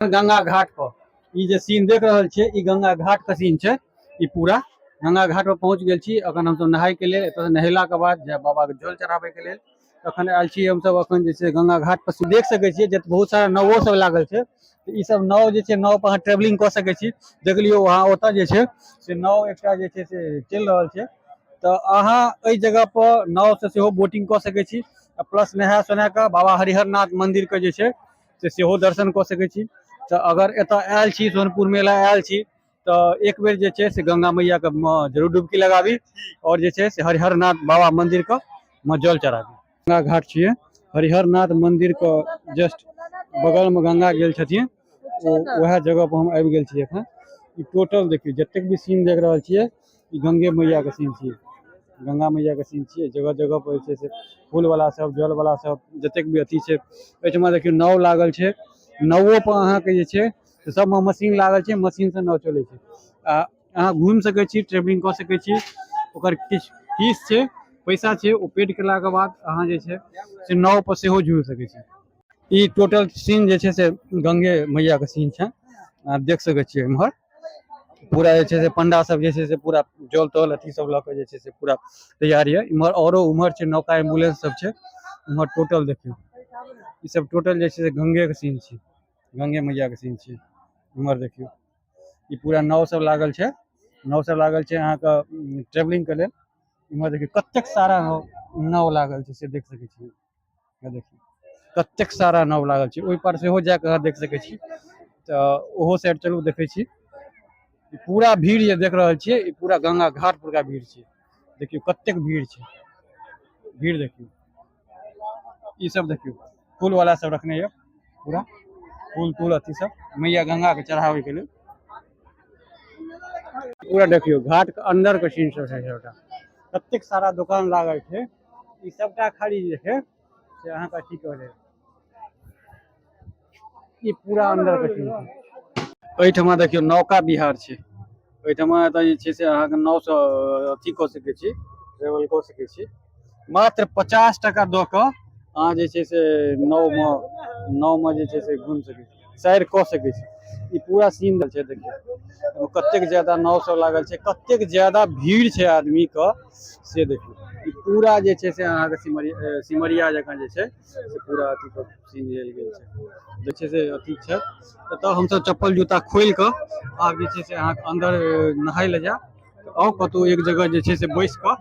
गंगा घाट पर ई जे सीन देख रहल छियै, ई गंगा घाट के सीन छै। ई पूरा गंगा घाट पर पहुंच गेल छी। अखन हमसब नहाय के लेल, एतऽ नहेला के बाद जायब बाबा के जल चढ़ाबै के लेल। अखन आयल छी हमसब अखन जे छै गंगा घाट पर। देख सकै छियै जे बहुत सारा नावो सब लागल छै। ई सब नाव जे छै, नाव पर अहाँ ट्रेवलिंग कऽ सकै छी। देख लियौ अहाँ, ओतऽ जे छै से नाव एकटा जे छै से चलि रहल छै। तऽ अहाँ एहि जगह पर नाव से सेहो बोटिंग कऽ सकै छी, आ प्लस नहा सोना कऽ बाबा हरिहर नाथ मंदिर के जे छै से सेहो दर्शन कऽ सकै छी। तऽ अगर एतऽ आयल छी, सोनपुर मेला आयल छी, तऽ एक बेर जे छै से गंगा मैया के जरूर डुबकी लगाबी और जे छै से हरिहर नाथ बाबा मंदिर के मे जल चढ़ाबी। गंगा घाट छियै, हरिहर नाथ मंदिर के जस्ट बगल में गंगा गेल छथिन, ओ वएह जगह पर हम आबि गेल छी एखन। ई टोटल देखियौ, जतेक भी सीन देख रहल छियै, ई गंगे मैया के सीन छियै, गंगा मैया के सीन छियै। जगह जगह पर जे छै से फूल वाला सब, जल वाला सब, जतेक भी अथी छै। एहिठमा देखियौ नाव लागल छै। नावो पर अहाँके जे छै से सबमे मशीन लागल छै, मशीन से नाव चलै छै। आ अहाँ घुमि सकै छी, ट्रेवलिंग कऽ सकै छी। ओकर किछु फीस छै, पैसा छै, ओ पेड केलाके बाद अहाँ जे छै से नाव पर सेहो झूमि सकै छी। ई टोटल सीन जे छै से गंगे मैया के सीन छै। अहाँ देख सकै छियै इम्हर पूरा जे छै से पंडा सब जे छै से पूरा जल तल अथी सब लऽ के जे छै से पूरा तैयार यऽ। इम्हर औरो उम्हर छै, नौका एम्बुलेंस सब छै उम्हर। टोटल देखियौ, ई सब टोटल जे छै से गंगे के सीन छै, गंगे मैया के सीन छै। इम्हर देखियौ, ई पूरा नाव सब लागल छै, नाव सब लागल छै अहाँके ट्रेवलिंग के लेल। इम्हर देखियौ कतेक सारा नाव लागल छै, से देख सकै छियै। देखियौ कतेक सारा नाव लागल छै। ओहि पर सेहो जाके अहाँ देख सकै छी। तऽ ओहो साइड चलू, देखै छी। ई पूरा भीड़ जे देख रहल छियै, ई पूरा गंगा घाट परका भीड़ छै। देखियौ कतेक भीड़ छै, भीड़ देखियौ। ई सब देखियौ, फूल वाला सब रखने यऽ, पूरा फूल तूल अथी सब मैया गंगा के चढ़ाबै के लेल। पूरा देखियौ घाट के अंदर के सीन सब छै सबटा। कतेक सारा दुकान लागल छै। ई सबटा खाली जे छै से अहाँके अथी कऽ लेत। ई पूरा अंदर के सीन छै। एहिठमा देखियौ नौका बिहार छै। एहिठमा एतऽ जे छै से अहाँके नावसँ अथी कऽ सकै छी, ट्रेवल कऽ सकै छी। मात्र 50 टका दऽ कऽ अहाँ जे छै से नावमे जे छै से घुमि सकै छी, सैर कऽ सकै छी। ई पूरा सीन छै। देखियौ कतेक ज्यादा नाव सब लागल छै, कतेक ज्यादा भीड़ छै आदमी के, से देखियौ। ई पूरा जे छै से अहाँके सिमरिया, सिमरिया जकाँ जे छै से पूरा अथी के सीन लेल गेल छै, जे छै से अथी छै। एतऽ हमसब चप्पल जूता खोलि कऽ आब जे छै से अहाँके अन्दर नहाय लए जायब। आउ कतहु एक जगह जे छै से बैस कऽ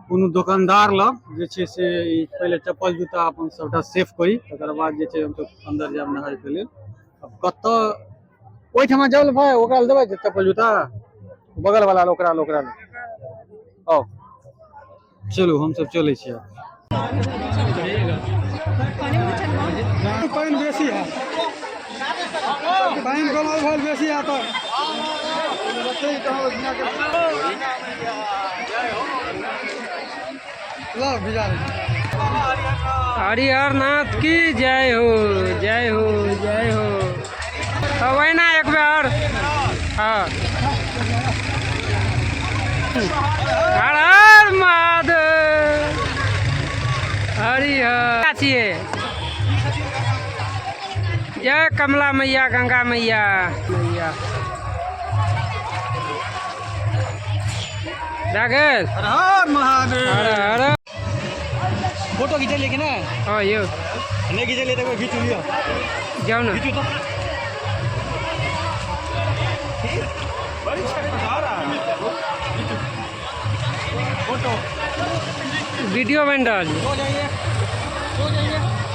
कोनो दोकानदार लग जे छै से ई पहिले चप्पल जूता अपन सबटा सेफ करी, तकर बाद जे छै हमसब अन्दर जायब नहायके लेल। आब कतऽ ओहिठमा जाउ ने भाय, ओकरा लए देबै चप्पल जूता, बगल वाला लए, ओकरा लए, ओकरा लए। आउ चलू, हमसब चलै छी आब। पानि बेसी है, पानि कम भेल, बेसी है तऽ। भिजा। हरिहर नाथ की जय हो, जय हो, जय हो। तो वही ना एक बार। हाँ, हर हर महादेव, हरिहर छियै। जय कमला मैया, गंगा मैया, मैया भए गेल। हर हर महादेव, हर हर। फोटो खिंचलिए कि नहीं? हाँ यौ। नहीं खिंचलिए तो खींच लियो। जाउ ने। खींचू तो। फोटो वीडियो बनि रहल हो जाइए, हो जाइए।